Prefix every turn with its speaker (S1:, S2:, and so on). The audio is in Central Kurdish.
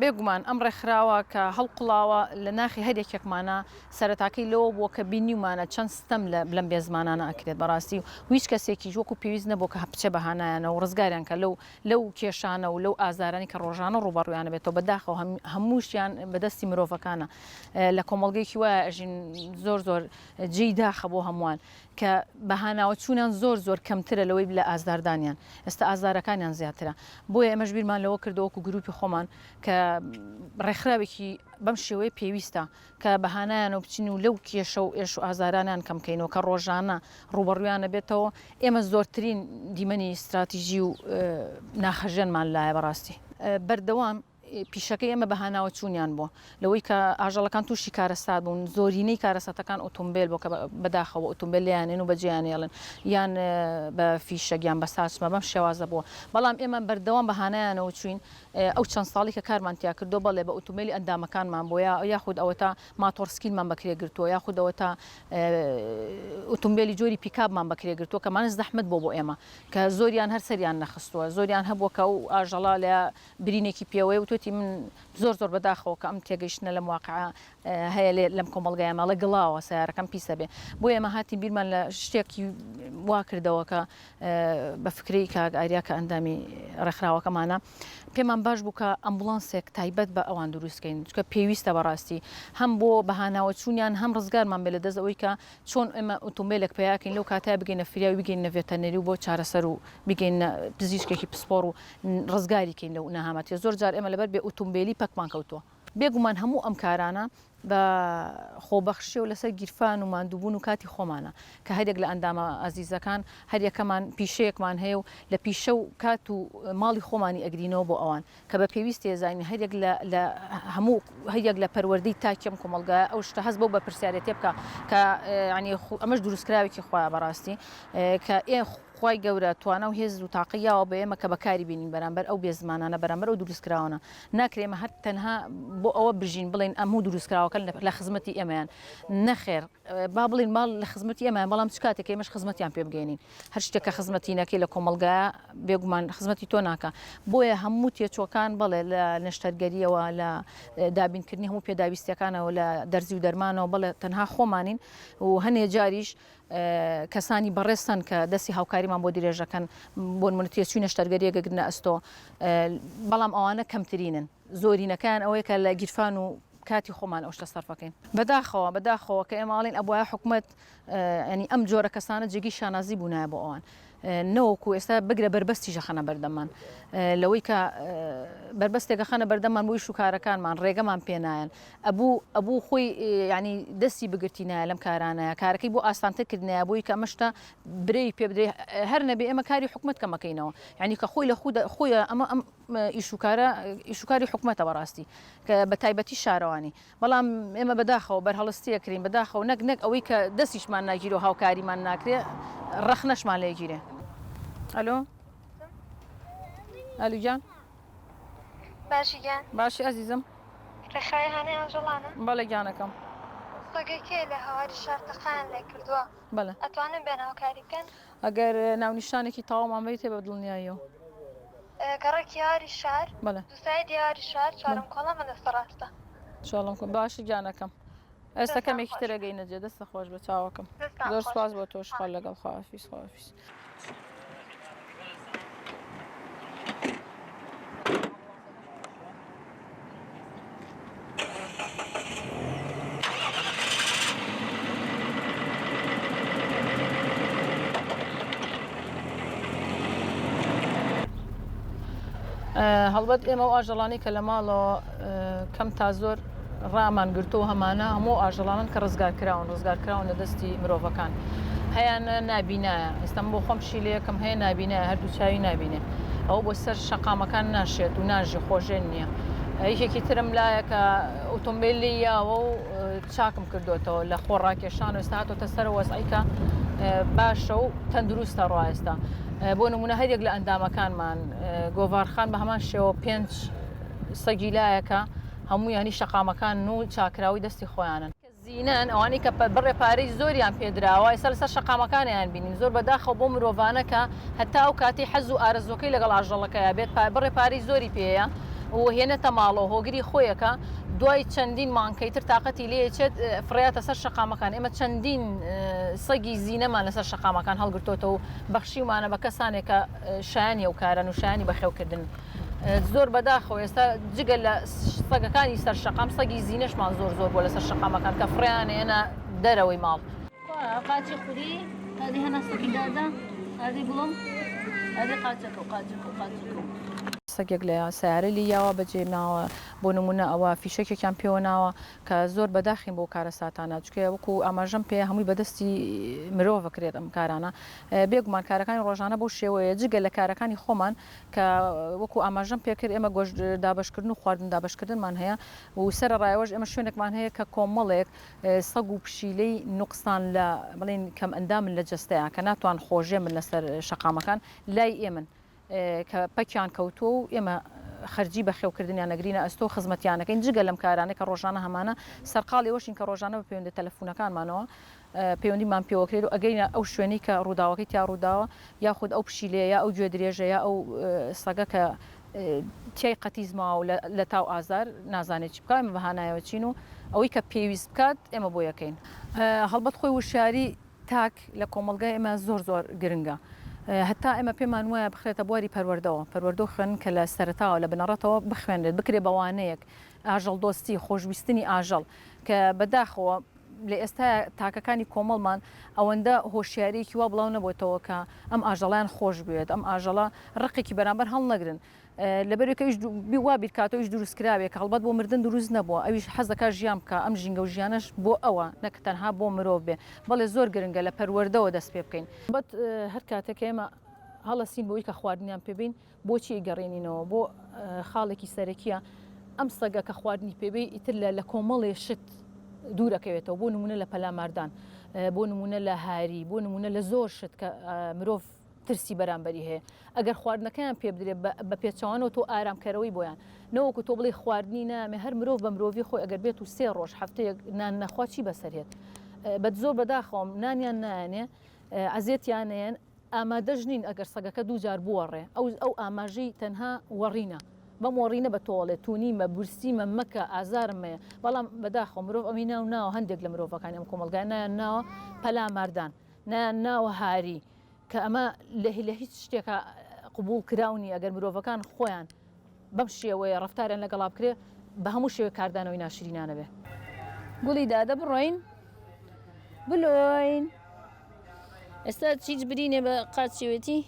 S1: بێگومان ئەم ڕێکخراوە کە هەڵقوڵاوە لە ناخی هەر یەکێکمانا، سەرەتاکەی لەوە بووە کە بینیومانە چەند ستەم لە لەم بێزمانانە ئەکرێت بەڕاستی و هیچ کەسێکیش وەکو پێویست نەبووە کە بچێ بە هانایانەوە و ڕزگاریان کا لەو لەو کێشانە و لەو ئازارانەی کە ڕۆژانە ڕووبەڕوویان ئەبێتەوە بەداخەوە هەمووشیان بەدەستی مرۆڤەکانە لە کۆمەڵگەیەکی وایە ئەژین زۆر زۆر جێی داخە بۆ هەمووان کە بەهاناوەچوونیان زۆر زۆر کەمترە لەوەی لە ئازاردانیان ئێستا ئازارەکانیان زیاترە بۆیە ئێمەش بیرمان لەوە کردەوە وەکو گروپی خۆمان کە ڕێکخراوێکی بەم شێوەیە پێویستە کە بەهانایانەوە بچین و لەو کێشە و ئێش و ئازارانیان کەم کەینەوە کە ڕۆژانە ڕووبەڕوویانە بێتەوە ئێمە زۆرترین دیمەنی ستراتیژی و ناخەژێنمان لایە بەڕاستی بەردەوام پیشەکەی ئێمە بە هاناوە چوونیان بووە لەوەی کە ئاژەڵەکان تووشی کارەسات بوون زۆرینەی کارەساتەکان ئۆتۆمبێل بۆ کە بەداخەوە ئۆتۆمبێل لێیانێن و بەجێیان هێڵن یان بە فیشەک یان بە ساچمە بەم شێوازە بووە بەڵام ئێمە بەردەوام بە هانایانەوە چووین ئەو چەند ساڵی کە کارمان تیا کردووە بەڵێ بە ئۆتۆمبێلی ئەندامەکانمان بووە یا یاخود ئەوەتا ماتۆڕسکیلمان بەکرێ گرتووە یاخود ئەوەتا ئۆتۆمبێلی جۆری پیکابمان بەکرێ گرتووە کە مانە زەحمەت بۆ بۆ ئێمە کە زۆریان هەر سەریان نەخستووە زۆریان هەبووە کە ئەو ئاژەڵە لە برینێکی پێوەیە وتوێتی من زۆر زۆر بەداخەوە کە ئەم تێگەیشتنە لەم واقعە هەیە لێ لەم کۆمەڵگایە ماڵە گڵاوە سەیارەکەم پیسە بێ بۆیە ئێمە هاتین بیرمان لە شتێکی وا کردەوە کە بە فکرەی کاک ئاریا کە ئەندامی ڕێکخراوەکەمانە پێمان باش بوو کە ئەمبولانسێک تایبەت بە ئەوان دروستکەین چکە پێویستە بەڕاستی هەم بۆ بەهاناوەچوونیان هەم ڕزگارمان بێ لە دەست ئەوەی کە چۆن ئێمە ئۆتۆمبیلێک پیاکەین لەو کاتای بگەینە فریاوی بگەینە ڤێتەرنەری و بۆ چارەسەر و بگەینە پزیشکێکی پسپۆڕ و ڕزگاری کەین لەو نەهامەتیە زۆر جار ئێمە لەبەر بێ ئۆتۆمبیلی پەکمان کەوتووە بێگومان هەموو ئەم کارانە بە خۆبەخشیە و لەسەر گیرفان و ماندووبوون و کاتی خۆمانە کە هەریەک لە ئەندامە ئازیزەکان هەریەکەمان پیشەیەکمان هەیە و لە پیشە و کات و ماڵی خۆمانی ئەگرینەوە بۆ ئەوان کە بە پێویستی ئەزانین هەریەک لە لە هەموو هەریەک لە پەروەردەی تاکی ئەم کۆمەڵگایە ئەو شتە هەست بەو بەرپرسیارێتیە بکا کە یانی ئەمەش دروستکراوێکی خوایە بەڕاستی کە ئێ خوای گەورە توانا و هێز و تاقەی یاوە بە ئێمە کە بەکاری بینین بەرامبەر ئەو بێزمانانە بەرامبەر ئەو دروستکراوانە ناکرێ ئێمە هەر تەنها بۆ ئەوە بژین بڵێین ئەم و دروستکراوەکەن لە خزمەتی ئێمەیان نەخێر با بڵێین ماڵ لە خزمەتی ئێمەیان بەڵام چ کاتێک ئێمەش خزمەتیان پێ بگەێنین هەر شتێک کە خزمەتی نەکەی لە کۆمەڵگایە بێگومان خزمەتی تۆ ناکە بۆیە هەموو تێچوەکان بەڵێ لە نەشتەرگەریەوە لە دابینکردنی هەموو پێداویستیەکانەوە لە دەرزی و دەرمانەوە بەڵێ تەنها خۆمانین و هەنێ جاریش کەسانی بەڕێز هەن کە دەستی هاوکاریمان بۆ درێژەکەن بۆ نمونە تێچووی نەشتەرگەریەک ئەگرنە ئەستۆ بەڵام ئەوانە کەمترینن زۆرینەکەیان ئەوەیە کە لە گیرفان و کاتی خۆمان ئەو شتە سەرفەکەین بەداخەوە بەداخەوە کە ئێمە ئەڵێن ئەبوایە حکومەت ینی ئەم جۆرە کەسانە جێگەی شانازی بوونایە بۆ ئەوان نەوەکو ئێستا بگرە بەربەستیش ئەخەنە بەردەممان لەوەی کە بەربەستێک ئەخەنە بەردەممان بۆ ئیش و کارەکانمان ڕێگەمان پێ نایەن ئەبوو ئەبوو خۆی ینی دەستی بگرتینایە لەم کارانەیە کارەکەی بۆ ئاسانتر کردنایە بۆی کە ئەمە شتە برەی پێ بدرێ هەر نەبێ ئێمە کاری حکومەت کەمەکەینەوە یعنی کە خۆی لە خودە خۆی ئەمە ئەم ئیش و کارە ئیش و کاری حکومەتە بەڕاستی کە بە تایبەتی شارەوانی بەڵام ئێمە بەداخەوە بەرهەڵستی ئەکرێین بەداخەوە نەک نەک ئەوەی کە دەستیشمان ناگیرێ و هاوکاریمان ناکرێ ڕەخنەشمان لێ گیرێ. ئەلۆ ئەلو گیان.
S2: باشی گیان.
S1: باشی ئەزیزم.
S2: ڕێکخراوی هانای ئاژەڵانە؟
S1: بەڵێ گیانەکەم.
S2: سەگەکەی لە هەواری شار تەقەیان لێ کردووە.
S1: بەڵێ.
S2: ئەتوانن بێن هاوکاری بکەن؟
S1: ئەگەر ناونیشانێکی تەواومان بەیتێ بە دڵنیاییەوە.
S2: گەڕەکی هەواری شار،
S1: بەڵێ.
S2: دووسایدی هەواری شار، چوارەم کۆڵان بە دەستە ڕاستە.
S1: چوارەم کۆڵان، باشە گیانەکەم. ئێستا
S2: دەستان
S1: کەمێکی
S2: خۆش
S1: تر
S2: بێ.
S1: ئەگەینە جێ، دەستت خۆش بێ چاوەکەم.
S2: دەستان
S1: زۆر
S2: خۆش
S1: سوپاس
S2: بێ.
S1: بۆ تۆش خوا لەگەڵ خواحافیز خواحافیز. هەڵبەت ئێمە و ئاژەڵانی کە لە ماڵەوە کەم تا زۆر ڕامان گرتووە هەمانە هەموو ئاژەڵانن کە ڕزگار کراون ڕزگار کراون لە دەستی مرۆڤەکان هەیانە نابینایە ئێستا من بۆ خۆم پشیلەیەکم هەیە نابینایە هەردوو چاوی نابینێ ئەوە بۆ سەر شەقامەکان ناشێت و ناژی خۆژێن نییە یەکێکی ترم لایە کە ئۆتۆمبیل لێی یاوە و چاکم کردوێتەوە لە خۆ ڕاکێشان و ئێستا هاتۆتە سەر وەزعی کە باشە و تەندروستە ڕوا ئێستا بۆ نمونە هەریەک لە ئەندامەکانمان گۆڤارخان بە هەمان شێوە پێنج سەگی لایەکە هەموویانی شەقامەکانن و چاکراوەی دەستی خۆیانن. کە زینەن، ئەوانەی کە بڕێ پارەی زۆریان پێدراوە ئێستا لەسەر شەقامەکانیان بینین، زۆر بەداخەوە بۆ مرۆڤانە کە هەتا ئەو کاتەی حەز و ئارەزووەکەی لەگەڵ ئاژەڵەکەیا بێت بڕێ پارەی زۆری پێیە و. و هێنێتە ماڵەوە هۆگری خۆیەکە دوای چەندین مانگ کە ئیتر تاقەتی لێ ئەچێت فڕێیاتە سەر شەقامەکان ئێمە چەندین سەگی زینەمان لەسەر شەقامەکان هەڵگرتۆتەوە و بەخشیومانە بە کەسانێک کە شایانی ئەو کارەن و شایانی بەخێوکردنن زۆر بەداخەوە ئێستا جگە لە سەگەکانی سەر شەقام سەگی زینەشمان زۆر زۆر بووە لەسەر شەقامەکان کە فڕێیان ئێنە دەرەوەی ماڵ.
S3: قاچی خوری ئەدی هەناسەکی دادا ئەدی گوڵم ئەدی قاچەکەو قاچەکەو قاچەکەو.
S1: سەگێک لە سەیارە لێی یاوە بەجێ ماوە بۆ نمونە ئەوە فیشەکێکیان پێوە ناوە کە زۆر بەداخین بۆ کارەساتانە چونکە وەکو ئاماژەم پێ هەمووی بەدەستی مرۆڤ کرێت ئەم کارانە بێگومان کارەکانی ڕۆژانە بەو شێوەیە جگە لە کارەکانی خۆمان کە وەکو ئاماژەم پێکرد ئێمە گۆشت دابەشکردن و خواردن دابەشکردنمان هەیە و سەرەڕای ئەوەش ئێمە شوێنێکمان هەیە کە کۆمەڵێک سەگ و پشیلەی نوقسان لە بڵێین کەمئەندامن لە جەستەیان کە ناتوان خۆژێمن لەسەر شەقامەکان لای ئێمن کە پەکیان کەوتووە و ئێمە خەرجی بەخێوکردنیان ئەگرینە ئەستۆ و خزمەتیان ئەکەین جگە لەم کارانەی کە ڕۆژانە هەمانە سەرقاڵی ئەوەشین کە ڕۆژانە بە پەیوەندە تەلەفونەکانمانەوە پەیوەندیمان پێوەکرێت و ئەگەینە ئەو شوێنەی کە ڕووداوەکەی تیا ڕووداوە یاخود ئەو پشیلەیە یا ئەو گوێدرێژە یا ئەو سەگە کە تای قەتیس ماوە و لە تاو ئازار نازانێت چی بکات ئێمە بە هانایەوە چین و ئەوەی کە پێویست بکات ئێمە بۆی ئەکەین. هەڵبەت خۆی وشیاری تاک لە کۆمەڵگای ئێمە زۆر زۆر گرنگە هەتا ئێمە پێمان وایە بخرێتە بواری پەروەردەوە پەروەردە و خوێندن کە لە سەرەتاوە لە بنەڕەتەوە بخوێنرێت بکرێ بە وانەیەک ئاژەڵدۆستی خۆشویستنی ئاژەڵ کە بەداخەوە لە ئێستا تاکەکانی کۆمەڵمان ئەوەندە هۆشیاریەکی وا بڵاو نەبۆتەوە کە ئەم ئاژەڵیان خۆش بوێت ئەم ئاژەڵە ڕقێکی بەرامبەر هەڵنەگرن لەبەرئەوەی کە ئەویش وا بیرکاتەوە ئەویش دروستکراوێکە هەڵبەت بۆ مردن دروست نەبووە ئەویش حەز دەکات ژیان بکا ئەم ژینگە و ژیانەش بۆ ئەوە نەک تەنها بۆ مرۆڤ بێ بەڵێ زۆر گرنگە لە پەروەردەوە دەست پێ بکەین. هەڵبەت هەر کاتێک کە ئێمە هەڵەسین بەوەی کە خواردنیان پێ بین بۆچی ئەیگەڕێنینەوە بۆ خاڵێکی سەرەکیە ئەم سەگە کە خواردنی پێ بێ ئیتر لە لە کۆمەڵێ شت دوورەکەوێتەوە بۆ نمونە لە پەلاماردان بۆ نمونە لە هاری بۆ نمونە لە زۆر شت کە مرۆڤ ترسی بەرامبەری هەیە ئەگەر خواردنەکەیان پێ بدرێت بە پێچەوانەوە تۆ ئارامکەرەوەی بۆیان نەوەکو تۆ بڵێی خواردنی نامێ هەر مرۆڤ بە مرۆڤی خۆی ئەگەر بێت و سێ ڕۆژ هەفتەیەک نان نەخوا چی بەسەر هێت بەت زۆر بەداخەوەم نانیان نایەنێ ئەزێتیان نەیەن ئامادەش نین ئەگەر سەگەکە دووجار بوەڕێ ئەو ئەو ئاماژەی تەنها وەڕینە بەم وەڕینە بە تۆڵێ تونیمە برسیمە مەکە ئازارم مەیە بەڵام بەداخەوە مرۆڤ ئەمی ناو ناوە هەندێک لە مرۆڤەکانی ئەم کۆمەڵگای نایان ناوە پەلاماردان نایان ناوە هاری کە ئەمە لە لە هیچ شتێکا قبوڵ کراو نییە، ئەگەر مرۆڤەکان خۆیان بەم شێوەیە ڕەفتاریان لەگەڵا بکرێ بە هەموو شێوەیەک کاردانەوەی ناشرینانە بێ.
S3: گوڵی دادە بڕۆین بلۆین. ئێستا هیچ برینێ بە قاچیەوێتی.